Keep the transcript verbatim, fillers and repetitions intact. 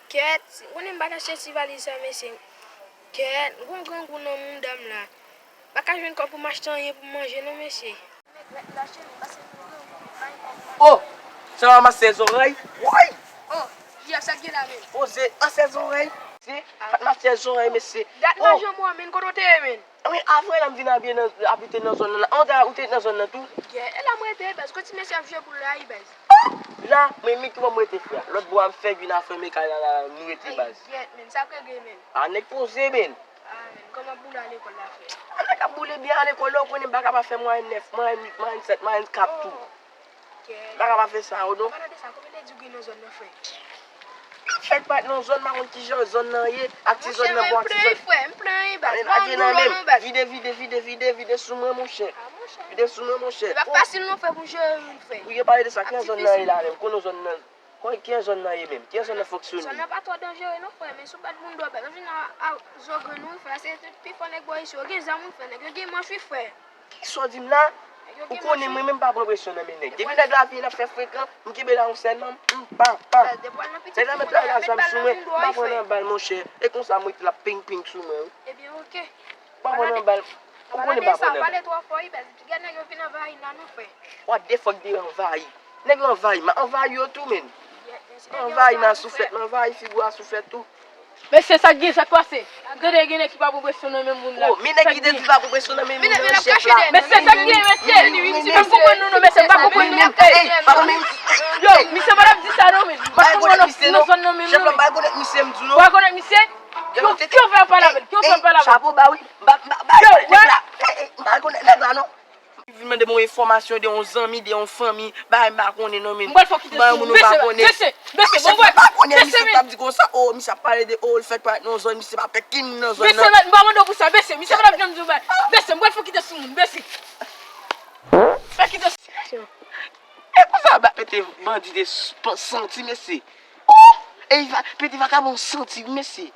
Kèt, ou konnen m pa t achte ti valiz sa, mesye. Kèt, m gon grangou nan mouda m la. M pa ka jwenn kòb pou m achte anyen pou m manje non, mesye. Oh! Sa w ranmase zòrèy? Woy! Oh, Jeff, sa k gen la menm? Poze, ranmase zòrèy. Se, pa t ranmase zòrèy, mesye. Dat lajan mwen, menm, kote w te ye, menm? Wi, avan la m vin abite nan, abite nan zòn nan. An, ou te nan zòn nan tou? Yeah, e la mwen te, baz, kote ti mesye ap jwe boul la, wi, baz. La, mwen menm ki bò m rete, frè. Lòt bò a m fè vin afè mekay la, la, nou rete, baz. Yèt, menm, sa k regle, menm? A, nèg poze, menm. Ah, menm, kòman boul a lekòl la, frè? A, nèg ap boule byen a lekòl la, ou konnen bak ap fè mwayèn nèf, mwayèn uit, mwayèn sèt, mwayèn kat tou. Kè. Bak ap fè sa, ou non? Palan de sa, konbyen nèg ou gen nan zòn nan, frè? Fèk pa nan zòn, pa konn kijan zòn nan ye, ak ti zòn nan bon, ak ti zòn. Frè, m plen, baz. Anyen pa gen nan menm. Vide, vide, vide, vide, vide sou mwen, monchè. Vide sou mwen, monchè. E pa fasil non, frè, pou jere youn, frè. Wi, yo pale de sa, kijan zòn nan ye la menm? Konnen zòn nan, konnen kijan zòn nan ye menm? Kijan zòn nan fonksyone? Zòn nan pa twò danjere non, frè, men si w bat moun dwòl, baz, w vin a, a zo grenn ou, frè, se pi fò nèg bò isi yo gen zam, wi, frè, nèg yo gen manch, wi, frè. Kisa w di m la? Ou konnen mwen menm m pa pran presyon nan men nèg. Depi nèg la vini ap fè frekan, m kenbe la yon sèl men, m pa, pa. Nèg la met travay la zam sou mwen, m pa pran nan bal, monchè. E konsa m rete l ap ping ping sou mwen, wi. Ebyen, oke. M pa pran nan bal. Ou konnen m pa pran nan bal. Pale twò fò, wi, baz. Gade nèg yo vin anvayi n la non, frè. What the fuck de anvayi? Nèg yo anvayi m, anvayi yo tou, menn. Anvayi m a souflèt, m anvayi figi w a souflèt tou. Mesye, sa k gen, sa k pase? Tande, gen nèg ki pa pran presyon nan men moun la. Oh, men nèg ki te di pa pran presyon nan men moun nan, chèf la. Mesye, sa k gen, mesye? Misye pa konprann nou non, mesye, pa konprann nou. Yo, misye pa t ap di sa non, men. Pa konprann nou nan zòn nan menm non. Chèf la, m pa rekonèt misye, m di w non. Ou pa rekonèt misye? Ki w fè pale avè l? Ki w fè pale avè l? Chapo ba wi. M pa, m pa, m pa rekonèt nèg la. M pa rekonèt nèg la non. Li vin mande m yon enfòmasyon de yon zanmi, de yon fanmi, bagay m pa konnen non, men. M pral fè w kite sou moun, bese, bese, bese, bon, m pral, bese, men. Misye t ap di konsa, oh, misye ap pale de, oh, l fèk parèt nan yon zòn, misye pa fè kin nan zòn nan. Bese, men, m pa mande w pou sa, bese, misye pa t ap janm di w bagay. Bese, m pral fè w kite sou moun, bese. Fè kite sou. E konsa, ba, pete bandi de s-, santi, mesye. Oh! E va, pete vakabon santi, mesye.